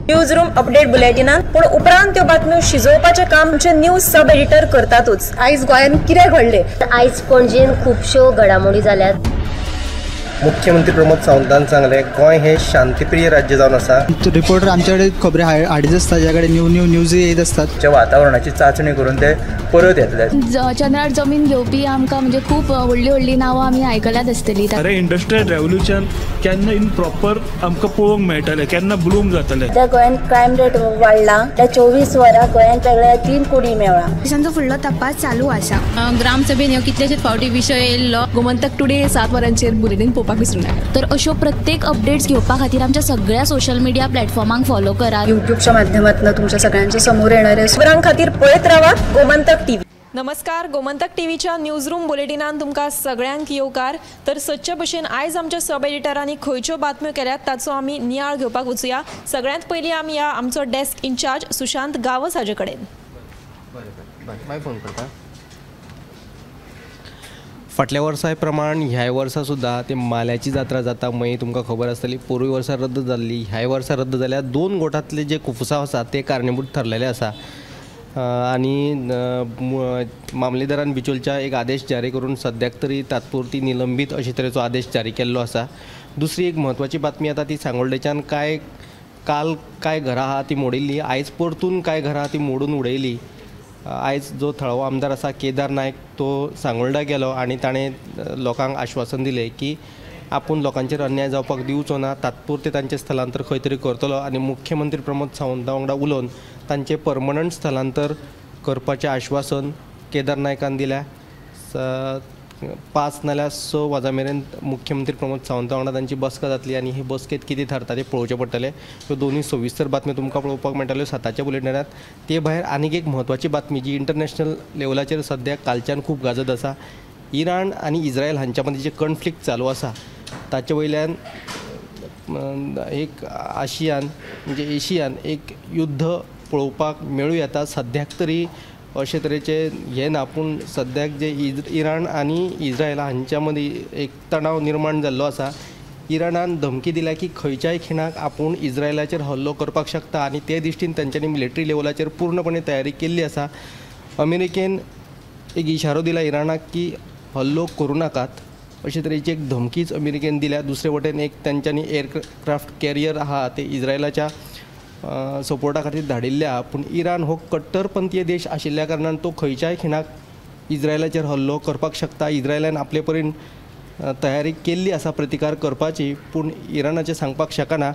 News room update बुलेटिनान, पूण उपरांत त्यो बातम्यो शिजोवपाचें काम आमचे न्यूज सब एडिटर करतातूच. आयज गोंयांत कितें घडलें, आयज पणजेन खुबश्यो घडामोडी जाल्यात. मुख्यमंत्री प्रमोद सावंतान सांगलें, गोंय हे शांतीप्रिय राज्य जावन आसा. रिपोर्टर आमच्याकडे खबरी हाडीत आसता, ज्या कडेन न्यू न्यू न्यूज येत आसतात. वातावरणाची चाचणी करून ते परत येतले. चंद्रार जमीन घेवपी आमकां म्हणजे खूब व्हडली व्हडली नांवां आमी आयकल्यात आसतली. अरे इंडस्ट्रियल रेव्होल्युशन केन्ना इन प्रॉपर आमकां पळोवंक मेळटलें, केन्ना ब्लूम जातलें. त्या गोंयांत क्रायम रेट वाडला, त्या 24 वरां गोंयांत वेगळ्या 3 कोटी मेळ्ळा. पोलिसांचो फुडलो तपास चालू आसा. ग्रामसभेन ह्यो कितलेशेच फावटी विशय येयल्लो. गोमंतक टुडे 7 वरांचेर बुलेटीन पळोवपाक विसरूं नाका. तर अश्यो प्रत्येक अपडेट्स घेवपा खातीर आमच्या सगळ्या सोशल मिडिया प्लॅटफॉर्मांक फॉलो करात. यूट्यूबच्या माध्यमातून तुमच्या सगळ्यांच्या समोर येणारे खबरां खातीर पळयत रावात गोमंतक टीव्ही. नमस्कार, गोमंतक टीव्हीच्या न्यूज रूम बुलेटिनान तुमकां सगळ्यांक येवकार. तर सदचे भशेन आयज आमच्या सब एडिटरांनी खंयच्यो बातम्यो केल्यात ताचो आमी नियाळ घेवपाक वचुया. सगळ्यांत पयलीं आमी ह्या आमचो डेस्क इन्चार्ज सुशांत गांवस हाजे कडेन. बरें, फोन करता. फाटल्या वर्सा प्रमाण ह्याय वर्सा सुद्दां ते माल्याची जात्रा जाता मये, तुमकां खबर आसतली. पोरूय वर्सा रद्द जाल्ली, ह्याय वर्सा रद्द जाल्या. 2 गोठांतले जे कुफुसांव आसा ते कारणीभूत ठरलेले आसा आनी मामलेदारान बिचोलच्या एक आदेश जारी करून सद्याक तरी तात्पुरती निलंबीत अशे तरेचो आदेश जारी केल्लो आसा. दुसरी एक म्हत्वाची बातमी आतां ती सांगोल्डेच्यान कांय काल कांय घरां आहा ती मोडिल्ली, आयज परतून कांय घरां ती मोडून उडयली. आयज जो थळावो आमदार आसा केदार नायक तो सांगोल्डा गेलो आनी ताणें लोकांक आश्वासन दिलें की आपूण लोकांचेर अन्याय जावपाक दिवचो ना, तात्पुरतें तांचें स्थलांतर खंय तरी करतलो आनी मुख्यमंत्री प्रमोद सावंता वांगडा उलोवन तांचें परमनंट स्थलांतर करपाचें आश्वासन केदार नायकान दिल्या. 5 नाल्यार 6 वरां मेरेन मुख्यमंत्री प्रमोद सावंता वांगडा तांची बसका जातली आनी हे बसकेंत कितें थारता तें पळोवचें पडटलें. ह्यो दोनूय सविस्तर बातम्यो तुमकां पळोवपाक मेळटल्यो 7च्या बुलेटिनांत. ते भायर आनीक एक म्हत्वाची बातमी जी इंटरनॅशनल लेवलाचेर सद्याक कालच्यान खूब गाजत आसा, इराण आनी इस्रायल हांच्या मदीं जे कॉन्फ्लिक्ट चालू आसा ताचे वयल्यान एक आशियान म्हणजे एशियान एक युद्ध पळोवपाक मेळूं येता. सद्याक तरी अशे तरेचे हें ना, पूण सद्याक जे इराण आनी इस्रायल हांच्या मदीं एक तणाव निर्माण जाल्लो आसा. इराणान धमकी दिल्या की खंयच्याय खिणाक आपूण इस्रायलाचेर हल्लो करपाक शकता आनी ते दृश्टीन तांच्यांनी मिलिटरी लेवलाचेर पूर्णपणे तयारी केल्ली आसा. अमेरिकेन एक इशारो दिला इराणाक की हल्लो करूं नाकात, अशे तरेची एक धमकीच अमेरिकेन दिल्या. दुसरे वटेन एक तांच्यांनी एअरक्राफ्ट कॅरियर आहा ते इस्रायलाच्या सपोर्टा खातीर धाडिल्ले आहा, पूण इराण हो कट्टरपंथीय देश आशिल्ल्या कारणान तो खंयच्याय खिणाक इस्रायलाचेर हल्लो करपाक शकता. इस्रायलान आपले परीन तयारी केल्ली आसा प्रतिकार करपाची, पूण इराणाचें सांगपाक शकना.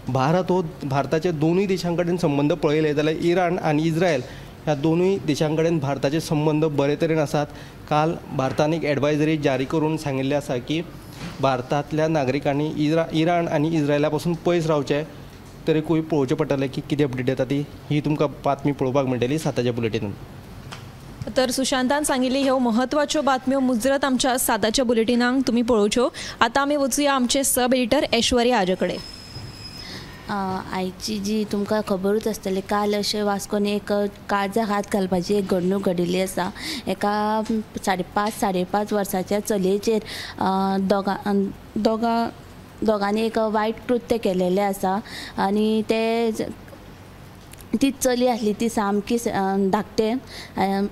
भारत हो भारताचे दोनूय देशां कडेन संबंद पळयले जाल्यार इराण आनी इस्रायल ह्या दोनूय देशां कडेन भारताचे संबंद बरे तरेन आसात. काल भारतान एक एडवायजरी जारी करून सांगिल्लें आसा की भारतांतल्या नागरिकांनी इराण आनी इस्रायला पासून पयस रावचें. तरीकूय पळोवचें पडटलें की कितें अपडेट येता ती ही तुमकां बातमी पळोवपाक मेळटली 7च्या बुलेटिनान. तर सुशांतान सांगिल्ली ह्यो म्हत्वाच्यो बातम्यो मुजरत आमच्या 7च्या बुलेटिनांक तुमी पळोवच्यो. आतां आमी वचुया आमचे सब एडिटर ऐश्वर्या हाजे कडेन. आयची जी तुमकां खबरूच आसतली, काल अशें वास्कोन एक काळजाक हात घालपाची एक घडणूक घडिल्ली आसा. एका 5.5 वर्साच्या चलयेचेर दोगांनी एक वायट कृत्य केलेलें आसा आनी ते ती चली आसली ती सामकी धाकटे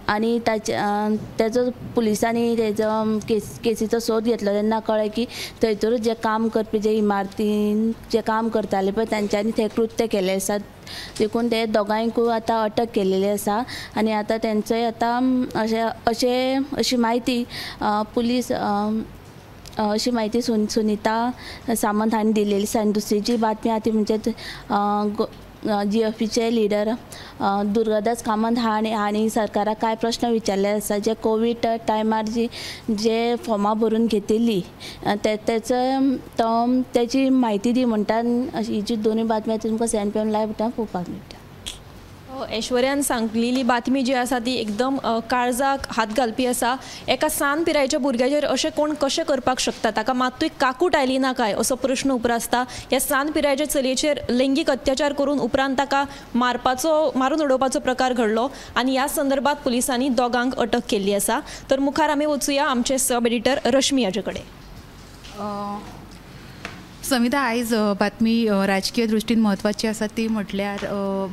आनी ताचो पुलिसांनी तेजो केसीचो सोद घेतलो तेन्ना कळ्ळें की थंयसरूच जे काम करपी जे इमारतीन जे काम करताले पळय तांच्यांनी तें कृत्य केलें आसा. देखून ते दोगांयकूय आतां अटक केलेली आसा आनी आतां तेंचोय आतां अशें अशें अशी म्हायती पुलीस अशी म्हायती सुनिता सामंत हांणी दिलेली आसा. आनी दुसरी जी बातमी आहा ती म्हणजे जीएफपीचे लिडर दुर्गादास कामत हांणी सरकाराक कांय प्रश्न विचारले आसा, जे कोवीड टायमार जी जे फॉर्मां भरून घेतिल्ली तेचो तो तेची म्हायती दी म्हणटा. ही जी दोनूय बातमी आहा ती तुमकां 7 PM live पळोवपाक मेळटा. ऐश्वर्यान सांगलेली बातमी जी आसा ती एकदम काळजाक हात घालपी आसा. एका सान पिरायेच्या भुरग्याचेर अशें कोण कशें करपाक शकता, ताका मात्तूय काकूट आयली ना काय असो प्रश्न उप्रासता. ह्या सान पिरायेच्या चलयेचेर लैंगीक अत्याचार करून उपरांत ताका मारून उडोवपाचो प्रकार घडलो आनी ह्या संदर्भात पुलिसांनी दोगांक अटक केल्ली आसा. तर मुखार आमी वचुया आमचे सब एडिटर रश्मी हाजे कडेन. समिता, आयज बातमी राजकीय दृश्टीन म्हत्वाची आसा ती म्हटल्यार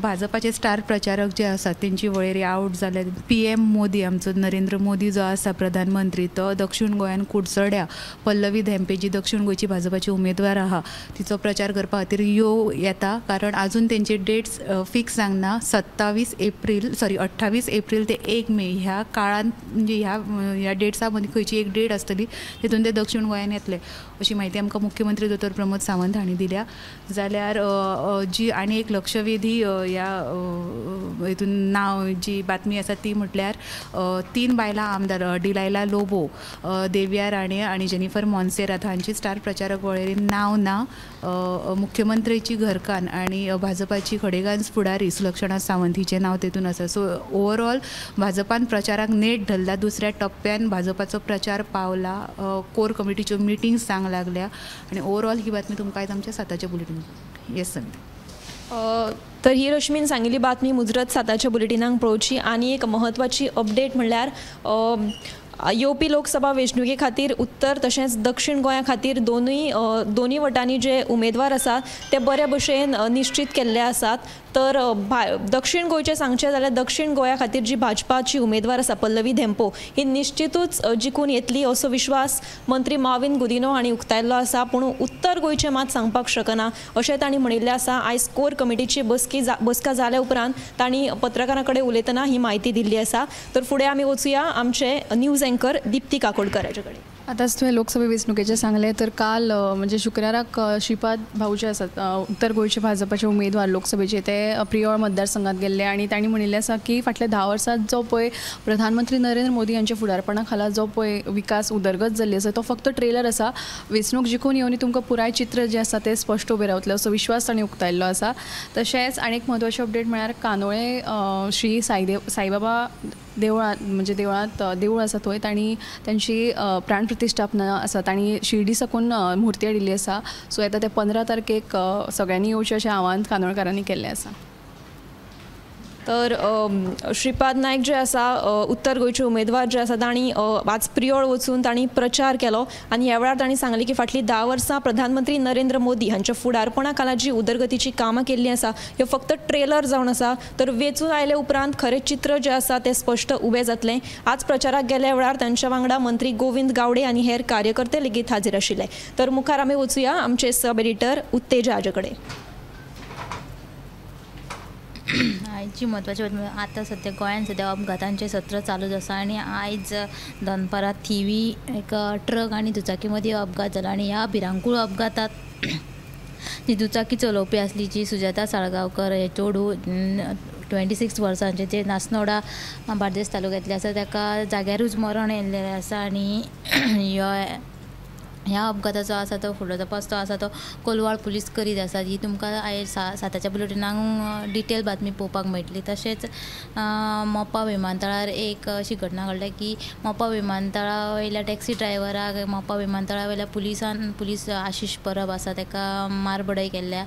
भाजपाचे स्टार प्रचारक जे आसात तेंची वळेरी आवट जाल्या. PM Modi, आमचो नरेंद्र मोदी जो आसा प्रधानमंत्री, तो दक्षिण गोंयान कुडचड्या पल्लवी धेंपे जी दक्षिण गोंयची भाजपाची उमेदवार आहा तिचो प्रचार करपा खातीर येता, कारण आजून तेंचे डेट्स फिक्स जावंक ना. 28 एप्रील ते 1 मे ह्या काळांत, म्हणजे ह्या डेट्सा मदीं खंयची एक डेट आसतली तितून ते दक्षिण गोंयान येतले अशी म्हायती आमकां मुख्यमंत्री दोतोर प्रमोद सावंत हांणी दिल्या. जाल्यार जी आनी एक लक्षवेधी ह्या हितून नांव जी बातमी आसा ती म्हटल्यार 3 बायलां आमदार डिलायला लोबो, देविया राणे आनी जेनिफर मोन्सेरात हांची स्टार प्रचारक वळेरीन नांव ना. मुख्यमंत्रीची घरकान्न आनी भाजपाची खडेगांज फुडारी सुलक्षणा सावंत हिचें नांव तेतून आसा. सो ओवरऑल भाजपान प्रचाराक नेट धरला. दुसऱ्या टप्प्यान भाजपाचो प्रचार पावला, कोर कमिटीच्यो मिटिंग्स जावंक लागल्या आनी ओवरऑल ही बातमी तुमकां आयज आमच्या 7च्या बुलेटीन. येस समिता. तर ही रश्मीन सांगिल्ली बातमी मुजरत 7च्या बुलेटिनाक पळोवची. आनी एक म्हत्वाची अपडेट म्हणल्यार येवपी लोकसभा वेंचणुके खातीर उत्तर तशेंच दक्षिण गोंया खातीर दोनूय वटांनी जे उमेदवार आसात ते बरे भशेन निश्चित केल्ले आसात. तर दक्षिण गोंयचें सांगचें जाल्यार दक्षिण गोंया खातीर जी भाजपाची उमेदवार आसा पल्लवी धेंपो ही निश्चितूच जिखून येतली असो विश्वास मंत्री माविन गुदिनो हांणी उक्तायल्लो आसा. पूण उत्तर गोंयचें मात सांगपाक शकना अशें तांणी म्हणिल्लें आसा. आयज कोर कमिटीची बसका जाल्या उपरांत तांणी पत्रकारां कडेन उलयतना ही म्हायती दिल्ली आसा. तर फुडें आमी वचुया आमचे न्यूज एंकर दीप्ती काकोडकर हाचे कडेन. आतांच तुवें लोकसभा वेंचणुकेचें सांगलें, तर काल म्हणजे शुक्राराक श्रीपाद भाऊ जे आसात उत्तर गोंयचे भाजपाचे उमेदवार लोकसभेचे ते प्रियोळ मतदारसंघात गेल्ले आनी तांणी म्हणिल्लें आसा की फाटल्या 10 वर्सांत जो पळय प्रधानमंत्री नरेंद्र मोदी हांच्या फुडारपणा खाला जो पळय विकास उदरगत जाल्ली आसा तो फक्त ट्रेलर आसा. वेंचणूक जिखून येवन तुमकां पुराय चित्र जें आसा तें स्पश्ट उबें रावतलें असो विश्वास तांणी उक्तायल्लो आसा. तशेंच आनी एक म्हत्वाची अपडेट म्हळ्यार कांदोळे श्री साईबाबा देवळांत म्हणजे देवळांत देवूळ आसा थंय तांणी तांची प्राण प्रतिश्ठापना आसा, तांणी शिर्डी साकून मुर्ती हाडिल्ली आसा. सो येता ते 15 तारखेक सगळ्यांनी येवचें अशें आवाहन कांदोळकारांनी केल्लें आसा. तर श्रीपाद नायक जे आसा उत्तर गोंयचे उमेदवार जे आसा तांणी आज प्रियोळ वचून तांणी प्रचार केलो आनी ह्या वेळार तांणी सांगलें की फाटलीं 10 वर्सां प्रधानमंत्री नरेंद्र मोदी हांच्या फुडारपणा खाला जी उदरगतीची कामां केल्लीं आसा ह्यो फक्त ट्रेलर जावन आसा. तर वेंचून आयले उपरांत खरें चित्र जें आसा तें स्पश्ट उबें जातलें. आज प्रचाराक गेल्या वेळार तांच्या वांगडा मंत्री गोविंद गावडे आनी हेर कार्यकर्ते लेगीत हाजीर आशिल्ले. तर मुखार आमी वचुया आमचे सब एडिटर उत्तेजा हाजे कडेन. आयची म्हत्वाची बातमी, आतां सद्या गोंयांत सद्या अपघातांचें सत्र चालूच आसा आनी आयज दनपारां थिवी एक ट्रक आनी दुचाकी मदीं अपघात जाला आनी ह्या भिरांकूळ अपघातांत जी दुचाकी चलोवपी आसली जी सुजाता साळगांवकर हे चेडूं 26 वर्सांचें जें नासनोडा बार्देस तालुक्यांतलें आसा ताका जाग्यारूच मरण आयिल्लें आसा आनी ह्या अपघाताचो आसा तो फुडलो तपास तो आसा तो कोलवाळ पुलीस करीत आसात. ही तुमकां आयज 7च्या बुलेटिनाक डिटेल बातमी पळोवपाक मेळटली. तशेंच मोपा विमानतळार एक अशी घटना घडल्या की मोपा विमानतळा वयल्या टॅक्सी ड्रायव्हराक मोपा विमानतळा वयल्या पुलिसान पुलीस आशिश परब आसा ताका मारबडय केला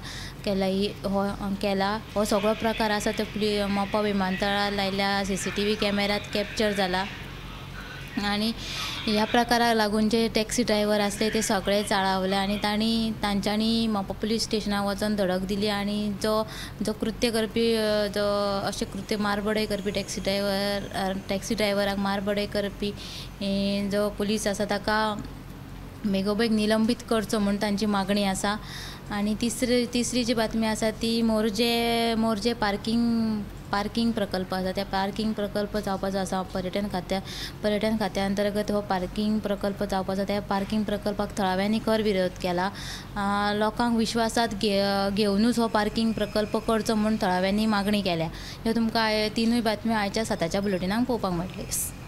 हो सगळो प्रकार आसा तो मोपा विमानतळार लायिल्ल्या CCTV कॅमेरात कॅप्चर जाला आनी ह्या प्रकाराक लागून जे टॅक्सी ड्रायव्हर आसले ते सगळे चाळावले आनी तांच्यांनी मोपा पुलीस स्टेशनाक वचोन धडक दिली आनी जो जो कृत्य करपी जो अशें कृत्य मारबडय करपी टॅक्सी ड्रायव्हराक मारबडय करपी जो पुलीस आसा ताका बेगोबेग निलंबीत करचो म्हूण तांची मागणी आसा. आनी तिसरी जी बातमी आसा ती मोरजे पार्किंग प्रकल्प आसा त्या पार्किंग प्रकल्प जावपाचो आसा. पर्यटन खात्या अंतर्गत हो पार्किंग प्रकल्प जावपाचो. त्या पार्किंग प्रकल्पाक थळाव्यांनी खर विरोध केला. लोकांक विश्वासात घेवनूच हो पार्किंग प्रकल्प करचो म्हूण थळाव्यांनी मागणी केल्या. ह्यो तुमकां तिनूय बातम्यो आयच्या 7च्या बुलेटिनाक पळोवपाक मेळटल्यो.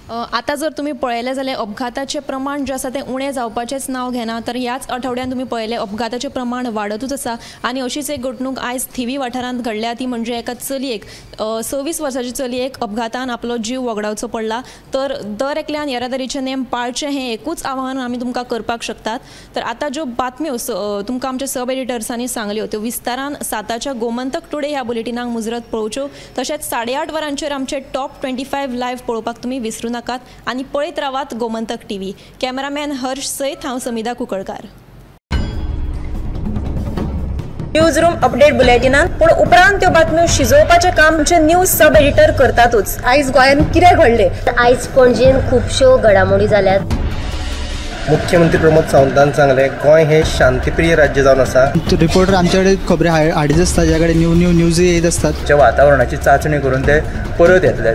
आतां जर तुमी पळयलें जाल्यार अपघाताचें प्रमाण जें आसा तें उणें जावपाचेंच नांव घेना. तर ह्याच आठवड्यान तुमी पळयलें अपघाताचें प्रमाण वाडतूच आसा आनी अशीच एक घडणूक आयज थिवी वाठारांत घडल्या ती म्हणजे एका चलयेक 26 वर्साची चलयेक अपघातान आपलो जीव वगडावचो पडला. तर दर एकल्यान येरादारीचे नेम पाळचे हें एकूच आव्हान आमी तुमकां करपाक शकतात. तर आतां ज्यो बातम्यो तुमकां आमच्या सब एडिटर्सांनी सांगल्यो त्यो विस्तारान 7च्या गोमंतक टुडे ह्या बुलेटिनाक मुजरत पळोवच्यो. तशेंच 8:30 वरांचेर आमचे टॉप 25 लायव्ह पळोवपाक तुमी विसरूं नाकात आनी पळयत रावात गोमंतक टीव्ही. कॅमेरामॅन हर्ष सयत हांव समिधा कुंकळकार. न्यूज रूम अपडेट बुलेटिनान, पूण उपरांत त्यो बातम्यो शिजोवपाचें काम आमचे न्यूज सब एडिटर करतातूच. आयज गोंयांत कितें घडलें? आयज पणजेन खुबश्यो घडामोडी जाल्यात. मुख्यमंत्री प्रमोद सावंतान सांगलें, गोंय हें शांतीप्रिय राज्य जावन आसा. रिपोर्टर आमच्याकडे खबरे हाडीत आसता, ज्या कडेन न्यू न्यू न्यूज येत आसतात. वातावरणाची चांचणी करून ते परत येतले.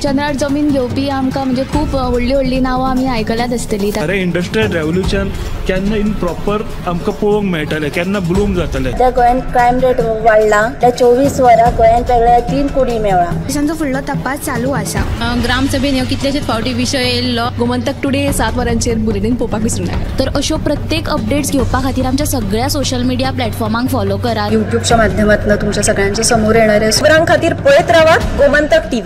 चंद्रार जमीन घेवपी आमकां म्हणजे खूब व्हडली व्हडली नांवां आमी आयकल्यात आसतली. अरे इंडस्ट्रियल रेवोल्युशन केन्ना इन प्रॉपर आमकां पळोवंक मेळटलें, केन्ना ब्लूम जातलें. सध्या गोंयांत क्रायम रेट वाडला. त्या 24 वरां गोंयांत वेगळ्या 3 कुडी मेळ्ळा. पोलिसांचो फुडलो तपास चालू आसा. ग्रामसभेन ह्यो कितलेशेच फावटी विशय येयल्लो. गोमंतक टुडे 7 वरांचेर बुलेटीन पळोवपाक विसरूं नाका. तर अश्यो प्रत्येक अपडेट्स घेवपा खातीर आमच्या सगळ्या सोशल मिडिया प्लॅटफॉर्मांक फॉलो करात. यूट्यूबच्या माध्यमातून तुमच्या सगळ्यांच्या समोर येणारे खबरां खातीर पळयत रावात गोमंतक टीव्ही.